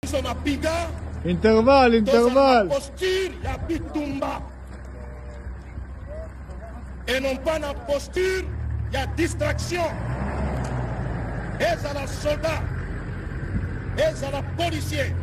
Biso mapinga. Intervalle, intervalle. Posture ya bitumba. Et non pas na posture ya distraction. Ezala soldat, ezala policier.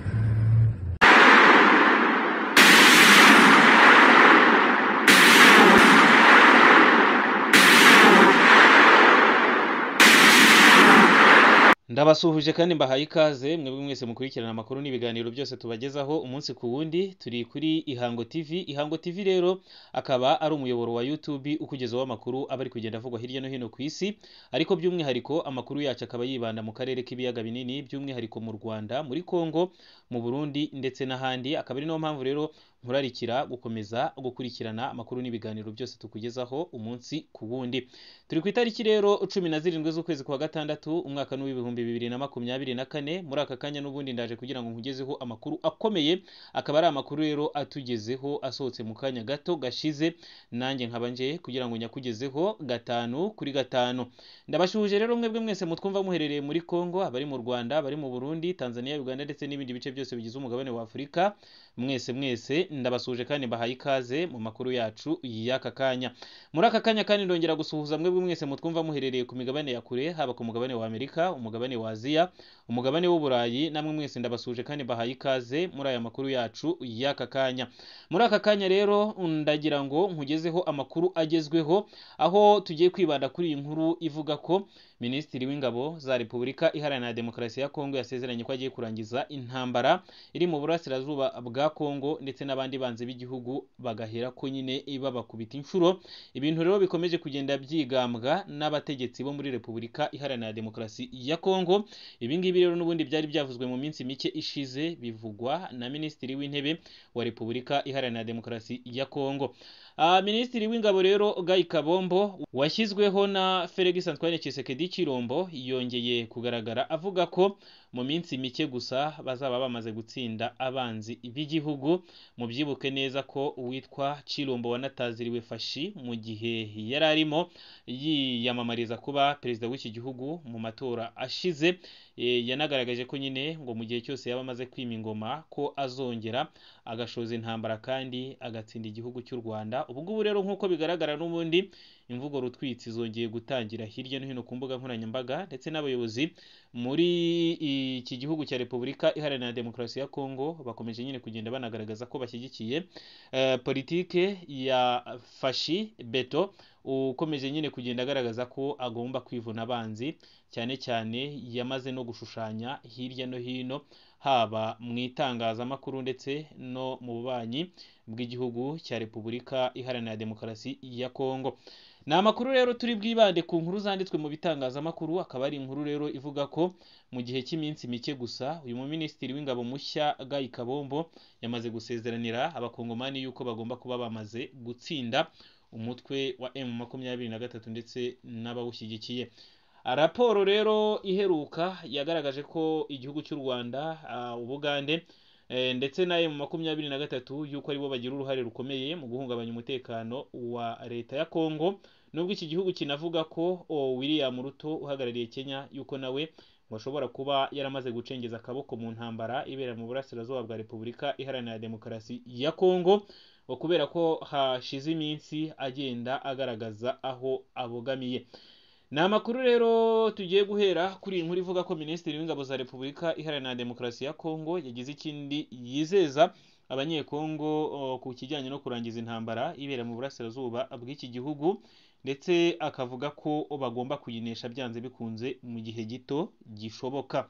Ndabasuhuje kandi mbahaye ikaze mwebwe mwese mukurikirana amakuru n'ibiganiro byose tubagezaho umunsi ku wundi. Turi kuri Ihango TV. Ihango TV rero akaba ari umuyoboro wa YouTube ukugezaho amakuru aba ari kugenda avugwa hirya no hino ku isi, ariko by'umwihariko amakuru yacu akaba yibanda mu karere k'ibiyaga binini, by'umwihariko mu Rwanda, muri Kongo, mu Burundi ndetse n'ahandi. Akaba ari nayo mpamvu rero nkurarikira gukomeza gukurikirana amakuru n'ibiganiro byose tukugezaho umunsi ku wundi. Turi ku itariki rero 17 z'ukwezi kwa gatandatu umwaka w'2024. Muri aka kanya n'ubundi ndaje kugira ngo nkugezeho amakuru akomeye, akaba ari amakuru rero atugezeho asohotse mu kanya gato gashize, nanjye nkaba nje kugira ngo nyakugezeho 5 kuri 5. Ndabashuhuje rero mwebwe mwese mutwumva muherereye muri Kongo, abari mu Rwanda, abari mu Burundi, Tanzania, Uganda ndetse n'ibindi bice byose bigize umugabane wa Afurika. Mwese mwese ndabasuhuje kandi mbahaye ikaze mu makuru yacu y'aka kanya. Muri aka kanya kandi ndongera gusuhuza mwebwe mwese mutwumva muherereye ku migabane ya kure, haba ku mugabane wa Amerika, umugabane wa Aziya, umugabane w'Uburayi, namwe mwese ndabasuhuje kandi mbahaye ikaze muri aya makuru yacu y'aka kanya. Muri aka kanya rero ndagira ngo nkugezeho amakuru agezweho, aho tugiye kwibanda kuri iyi nkuru ivuga ko Minisitiri w'Ingabo za Repubulika Iharanira Demokarasi ya Kongo yasezeranye ko agiye kurangiza intambara iri mu burasirazuba bwa Kongo ndetse n'abandi banzi b'igihugu bagahera ko nyine babakubita inshuro. Ibintu rero bikomeje kugenda byigambwa n'abategetsi bo muri Repubulika Iharanira Demokarasi ya Kongo. Ibi ngibi rero n'ubundi byari byavuzwe mu minsi mike ishize, bivugwa na Minisitiri w'Intebe wa Repubulika Iharanira Demokarasi ya Kongo. Minisitiri w'Ingabo rero Guy Kabombo washyizweho na Felix Antoine Tshisekedi Tshilombo yongeye kugaragara avuga ko mu minsi mike gusa bazaba bamaze gutsinda abanzi b'igihugu. Mubyibuke neza ko uwitwa Tshilombo wanataziriwe Fashi mu gihe yari arimo yiyamamariza kuba perezida w'iki gihugu mu matora ashize, yanagaragaje ko nyine ngo mu gihe cyose yaba amaze kwima ingoma ko azongera agashoza intambara kandi agatsinda igihugu cy'u Rwanda. Ubu ngubu rero nk'uko bigaragara n'ubundi imvugo rutwitsi zongeye gutangira hirya no hino ku mbuga nkoranyambaga, ndetse n'abayobozi muri iki gihugu cya Repubulika Iharanira Demokarasi ya Kongo bakomeje nyine kugenda banagaragaza ko bashyigikiye politike ya Fashi Beto, ukomeje nyine kugenda agaragaza ko agomba kwivuna abanzi, cyane cyane yamaze no gushushanya hirya no hino, haba mu itangazamakuru ndetse no mu bubanyi bw'igihugu cya Repubulika Iharanira Demokarasi ya Kongo. Ni amakuru rero turi bwibande ku nkuru zanditswe mu bitangazamakuru, akaba ari inkuru rero ivuga ko mu gihe cy'iminsi mike gusa uyu muminisitiri w'ingabo mushya Guy Kabombo yamaze gusezeranira abakongomani yuko bagomba kuba bamaze gutsinda umutwe wa M23 ndetse n'abawushyigikiye. Raporo rero iheruka yagaragaje ko igihugu cy'u Rwanda, Ubugande ndetse na M23 yuko aribo bagira uruhare rukomeye mu guhungabanya umutekano wa leta ya Kongo, nubwo iki gihugu kinavuga ko William Ruto uhagarariye Kenya yuko nawe ngo ashobora kuba yaramaze gucengeza akaboko mu ntambara ibera mu burasirazuba bwa Repubulika Iharanira Demokarasi ya Kongo, kubera ko hashize iminsi agenda agaragaza aho abogamiye. Ni amakuru rero tugiye guhera kuri iyi nkuru ivuga ko Minisitiri w'Ingabo za Repubulika Iharanira Demokarasi ya Kongo yagize ikindi yizeza abanyekongo ku kijyanye no kurangiza intambara ibera mu burasirazuba bw'iki gihugu, ndetse akavuga ko bagomba kuyinesha byanze bikunze mu gihe gito gishoboka.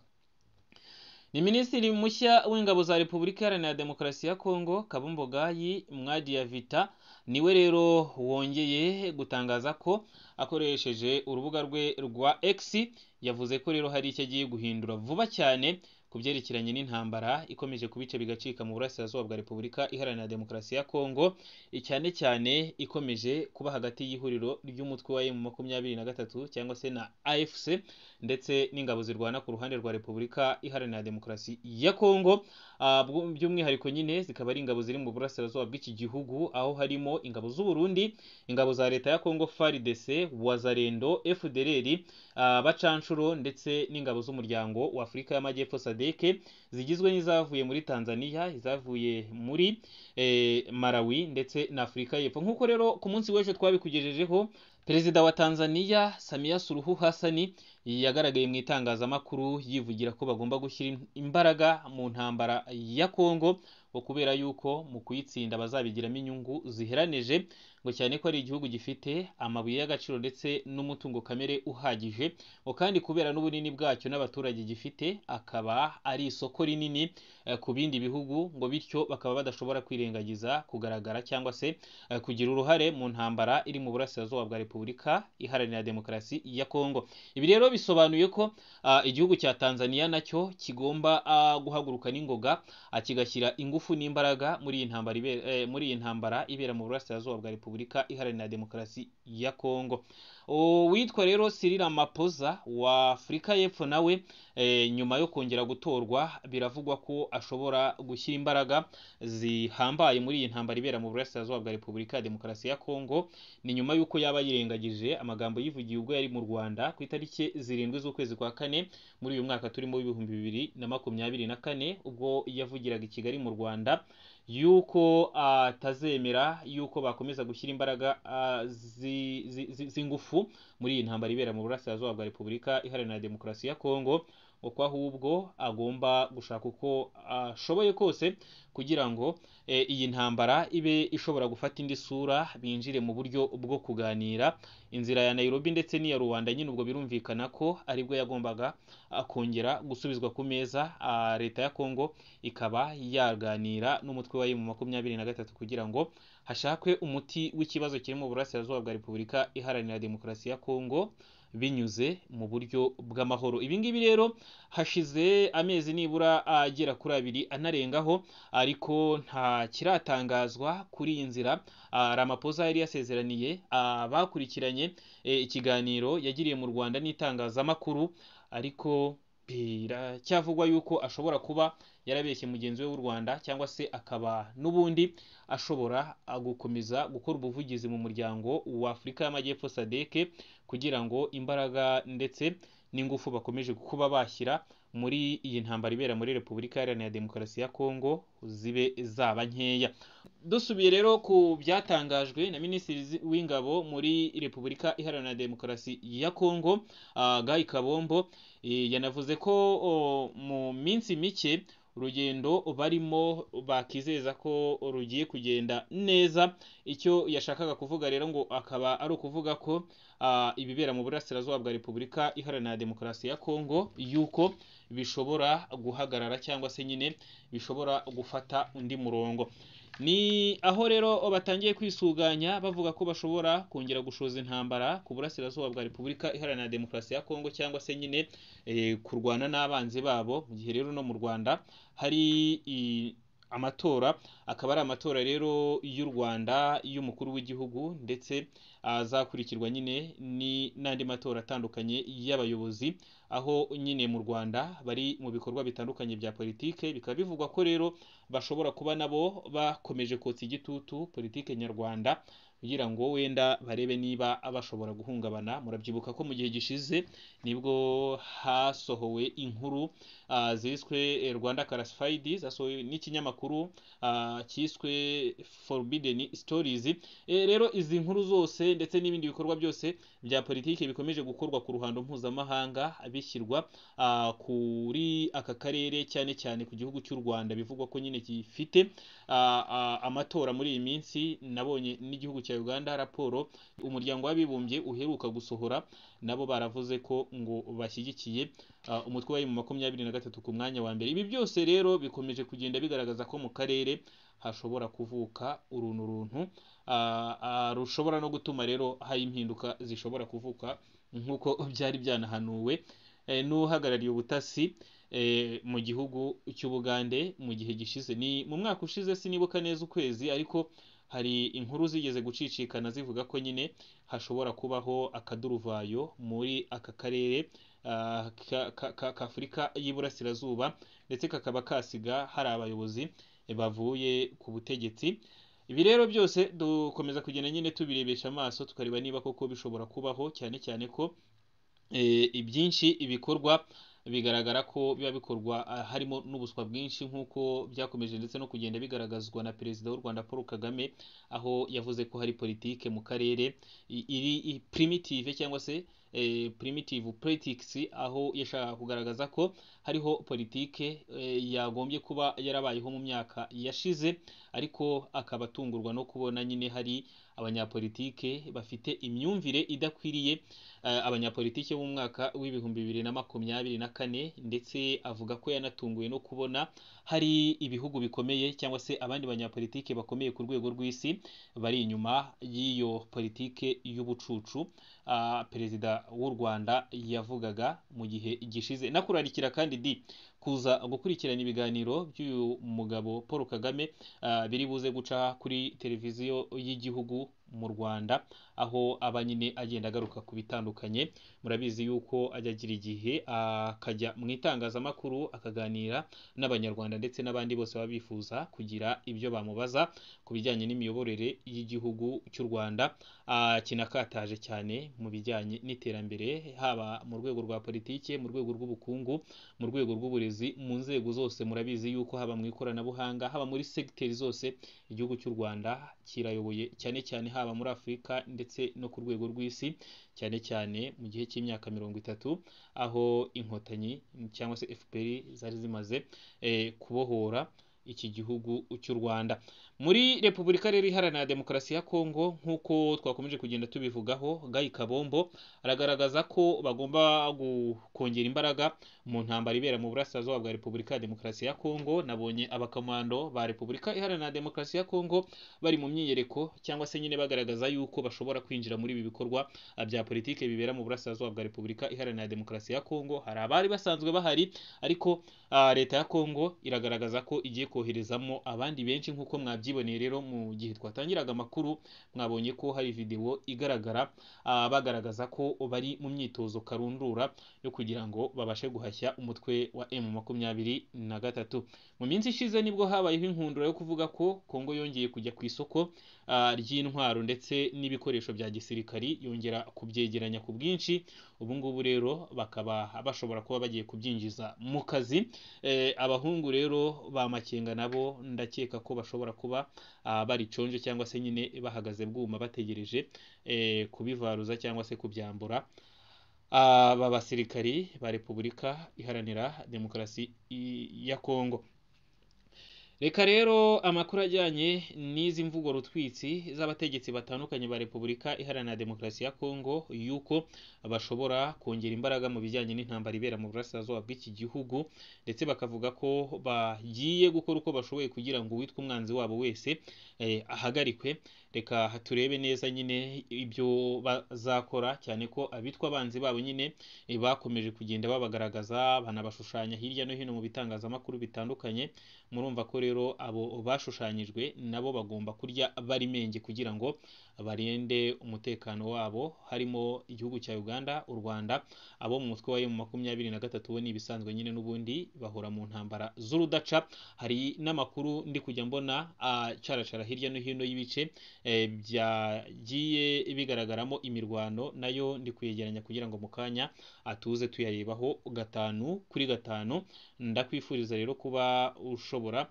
Ni Minisitiri mushya w'Ingabo za Repubulika Iharanira Demokarasi ya Kongo Kabombo Guy Mwadiavita niwe rero wongeye gutangaza ko akoresheje urubuga rwe rwa X, yavuze ko rero hari icyo agiye guhindura vuba cyane ku byerekeranye n'intambara ikomeje kubice bigacika mu burasirazuba bwa Repubulika Iharanira Demokarasi ya Kongo, cyane cyane ikomeje kuba hagati y'ihuriro ry'umutwe wa M23 cyangwa se na AFC ndetse n'ingabo zirwana ku ruhande rwa Repubulika Iharanira Demokarasi ya Kongo. By'umwihariko nyine zikaba ari ingabo ziri mu burasirazuba bw'iki gihugu, aho harimo ingabo z'u Burundi, ingabo za leta ya Kongo FARDC, Wazalendo, FDLR, Bacanshuro ndetse n'ingabo z'umuryango wa Afurika y'Amajyepfo SADC. SADC zigizwe n'izavuye muri Tanzania, izavuye muri Malawi ndetse na Afurika y'Epfo. Nk'uko rero ku munsi w'ejo twabikugejejeho, Perezida wa Tanzania Samia Suluhu Hassan yagaragaye mu itangazamakuru yivugira ko bagomba gushyira imbaraga mu ntambara ya Kongo, ngo kubera yuko mu kuyitsinda bazabigiramo inyungu ziheranije, ngo cyane ko ari igihugu gifite amabuye y'agaciro ndetse n'umutungo kamere uhagije, ngo kandi kubera n'ubunini bwacyo n'abaturage gifite akaba ari isoko rinini ku bindi bihugu, ngo bityo bakaba badashobora kwirengagiza kugaragara cyangwa se kugira uruhare mu ntambara iri mu burasirazuba bwa Repubulika Iharanira Demokarasi ya Kongo. Ibi rero bisobanuye ko igihugu cya Tanzania nacyo kigomba guhaguruka n'ingoga, kigashyira ingufu n'imbaraga muri iyi ntambara muri iyi ntambara ibera mu burasirazuba bwa Repubulika Iharanira Demokarasi ya Kongo. Uwitwa rero Cyril Ramaphosa wa Afurika y'Epfo nawe nyuma yo kongera gutorwa biravugwa ko ashobora gushyira imbaraga zihambaye muri iyi ntambara ibera mu burasirazuba bwa Repubulika ya Demokarasi ya Kongo. Ni nyuma y'uko yaba yirengagije amagambo yivugiye ubwo yari mu Rwanda ku itariki 7 z'ukwezi kwa kane muri uyu mwaka turimo w'2024, ubwo yavugiraga i Kigali mu Rwanda yuko atazemera yuko bakomeza gushyira imbaraga z'ingufu muri iyi ntambara ibera mu burasirazuba bwa Repubulika Iharanira Demokarasi ya Kongo, uko ahubwo agomba gushaka uko ashoboye kose kugira ngo iyi ntambara ibe ishobora gufata indi sura, binjire mu buryo bwo kuganira. Inzira ya Nairobi ndetse n'iya Rwanda nyine ubwo birumvikana ko aribwo yagombaga kongera gusubizwa ku meza, leta ya Kongo ikaba yaganira n'umutwe wa M23 kugira ngo hashakwe umuti w'ikibazo kiri mu burasirazuba bwa Repubulika Iharanira Demokarasi ya Kongo binyuze mu buryo bw'amahoro. Ibi ngibi rero hashize amezi nibura agera kuri 2 anarengaho, ariko nta kiratangazwa kuri iyi nzira Ramaphosa yari yasezeraniye abakurikiranye ikiganiro yagiriye mu Rwanda n'itangazamakuru, ariko biracyavugwa yuko ashobora kuba yarabeshye mugenzi we w'u Rwanda, cyangwa se akaba n'ubundi ashobora gukomeza gukora ubuvugizi mu muryango wa Afurika y'Amajyepfo SADC kugira ngo imbaraga ndetse n'ingufu bakomeje kuba bashyira muri iyi ntambara ibera muri Repubulika Iharanira Demokarasi ya Kongo zibe zaba nkeya. Dusubiye rero ku byatangajwe na Minisitiri w'Ingabo muri Repubulika Iharanira Demokarasi ya Kongo Guy Kabombo, yanavuze ko mu minsi mike urugendo barimo bakizeza ko rugiye kugenda neza. Icyo yashakaga kuvuga rero ngo akaba ari ukuvuga ko ibibera mu burasirazuba bwa Repubulika Iharanira Demokarasi ya Kongo yuko bishobora guhagarara cyangwa se nyine bishobora gufata undi murongo. Ni aho rero batangiye kwisuganya bavuga ko bashobora kongera gushoza intambara ku burasirazuba bwa Repubulika Iharanira Demokarasi ya Kongo, cyangwa se nyine kurwana n'abanzi babo. Mu gihe rero no mu Rwanda hari amatora, akaba ari amatora rero y'u Rwanda y'umukuru w'igihugu, ndetse azakurikirwa nyine n'andi matora atandukanye y'abayobozi, aho nyine mu Rwanda bari mu bikorwa bitandukanye bya politike. Bikaba bivugwa ko rero bashobora kuba nabo bakomeje kotsa igitutu politike nyarwanda kugira ngo wenda barebe niba bashobora guhungabana. Murabyibuka ko mu gihe gishize nibwo hasohowe inkuru ziswe Rwanda Classified, zasohowe n'ikinyamakuru cyiswe Forbidden Stories. Rero izi nkuru zose ndetse n'ibindi bikorwa byose bya politike bikomeje gukorwa ku ruhando mpuzamahanga bishyirwa kuri aka karere, cyane cyane ku gihugu cy'u Rwanda, bivugwa ko nyine gifite amatora muri iyi minsi. Nabonye n'igihugu cya Uganda raporo umuryango w'abibumbye uheruka gusohora, nabo baravuze ko ngo bashyigikiye umutwe wa M23 ku mwanya wa mbere. Ibi byose rero bikomeje kugenda bigaragaza ko mu karere hashobora kuvuka uruntu rushobora no gutuma rero hari impinduka zishobora kuvuka nk'uko byari byanahanuwe n'uhagarariye ubutasi mu gihugu cy'Ubugande mu gihe gishize. Ni mu mwaka ushize, sinibuka neza ukwezi, ariko hari inkuru zigeze gucicikana zivuga ko nyine hashobora kubaho akaduruvayo muri aka karere k'Afurika y'Iburasirazuba, ndetse kakaba kasiga hari abayobozi bavuye ku butegetsi. Ibi rero byose dukomeza kugenda nyine tubirebesha amaso, tukareba niba koko bishobora kubaho, cyane cyane ko ibyinshi ibikorwa bigaragara ko biba bikorwa harimo n'ubuswa bwinshi, nk'uko byakomeje ndetse no kugenda bigaragazwa na Perezida w'u Rwanda Paul Kagame, aho yavuze ko hari politike mu karere iri primitive cyangwa se primitive politics, aho yashakaga kugaragaza ko hariho politike yagombye kuba yarabayeho mu myaka yashize, ariko akaba atungurwa no kubona nyine hari abanyapolitike bafite imyumvire idakwiriye, abanyapolitike bo mu mwaka w'2024, ndetse avuga ko yanatunguwe no kubona hari ibihugu bikomeye cyangwa se abandi banyapolitike bakomeye ku rwego rw'isi bari inyuma y'iyo politike y'ubucucu Perezida w'u Rwanda yavugaga mu gihe gishize. Nakurarikira kandi di kuza gukurikirana ibiganiro by'uyu mugabo Paul Kagame biri buze guca kuri televiziyo y'igihugu mu Rwanda, aho aba nyine agenda agaruka ku bitandukanye. Murabizi yuko ajya agira igihe akajya mu itangazamakuru akaganira n'Abanyarwanda ndetse n'abandi bose baba bifuza kugira ibyo bamubaza ku bijyanye n'imiyoborere y'igihugu cy'u Rwanda, kinakataje cyane mu bijyanye n'iterambere, haba mu rwego rwa politike, mu rwego rw'ubukungu, mu rwego rw'uburezi, mu nzego zose. Murabizi yuko haba mu ikoranabuhanga, haba muri segiteri zose, igihugu cy'u Rwanda kirayoboye cyane cyane haba muri Afurika ndetse no ku rwego rw'isi, cyane cyane mu gihe cy'imyaka 30 aho Inkotanyi cyangwa se FPR zari zimaze kubohora iki gihugu cy'u Rwanda. Muri Repubulika rero Iharanira Demokarasi ya Kongo, nk'uko twakomeje kugenda tubivugaho, Guy Kabombo aragaragaza ko bagomba kongera imbaraga mu ntambara ibera mu burasirazuba bwa Repubulika ya Demokarasi ya Kongo. Nabonye abakomando ba Repubulika Iharanira Demokarasi ya Kongo bari mu myiyereko cyangwa se nyine bagaragaza yuko bashobora kwinjira muri ibi bikorwa bya politike bibera mu burasirazuba bwa Repubulika Iharanira Demokarasi ya Kongo. Hari abari basanzwe bahari, ariko leta ya Kongo iragaragaza ko igiye koherezamo abandi benshi, nk'uko mwabyiboneye rero mu gihe twatangiraga amakuru, mwabonye ko hari video igaragara bagaragaza ko bari mu myitozo karundura yo kugira ngo babashe guhashya umutwe wa M23. Mu minsi ishize nibwo habayeho inkundura yo kuvuga ko Kongo yongeye kujya ku isoko ry'intwaro ndetse n'ibikoresho bya gisirikari, yongera kubyegeranya ku bwinshi. Ubu ngubu rero bakaba bashobora kuba bagiye kubyinjiza mu kazi. Abahungu rero ba Makenga nabo ndakeka ko bashobora kuba bari conje cyangwa se nyine bahagaze bwuma bategereje kubivaruza cyangwa se kubyambura aba basirikari ba Repubulika Iharanira Demokarasi ya Kongo. Reka rero amakuru ajyanye n'izi mvugo rutwitsi z'abategetsi batandukanye ba Repubulika Iharanira Demokarasi ya Kongo, yuko bashobora kongera imbaraga mu bijyanye n'intambara ibera mu burasirazuba bw'iki gihugu, ndetse bakavuga ko bagiye gukora uko bashoboye kugira ngo uwitwa umwanzi wabo wese ahagarikwe. Reka turebe neza nyine ibyo bazakora, cyane ko abitwa abanzi babo nyine bakomeje kugenda babagaragaza, banabashushanya hirya no hino mu bitangazamakuru bitandukanye. Murumva ko rero abo bashushanyijwe nabo bagomba kurya bari menge kugira ngo barinde umutekano wabo, harimo igihugu cya Uganda, u Rwanda, abo mu mutwe wa M23 bo ni ibisanzwe nyine n'ubundi bahora mu ntambara z'urudaca. Hari n'amakuru ndi kujya mbona acaracara hirya no hino y'ibice byagiye bigaragaramo imirwano, nayo ndi kuyegeranya kugira ngo mu kanya atuze tuyarebaho 5 kuri 5. Ndakwifuriza rero kuba ushobora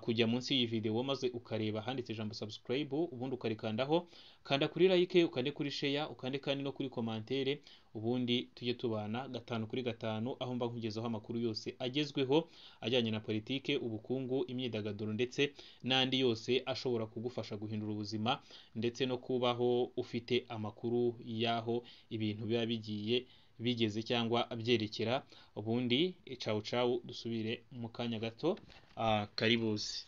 kujya munsi y'iyi video maze ukareba handitse ijambo subscribe, ubundi ukarikandaho, kanda kuri like, ukande kuri share, ukande kandi no kuri commentaire, ubundi tujye tubana 5 kuri 5, aho mba nkugezaho amakuru yose agezweho ajyanye na politike, ubukungu, imyidagaduro ndetse n'andi yose ashobora kugufasha guhindura ubuzima ndetse no kubaho ufite amakuru y'aho ibintu biba bigiye bigeze cyangwa byerekera. Ubundi cawu cawu, dusubire mu kanya gato, karibuzi.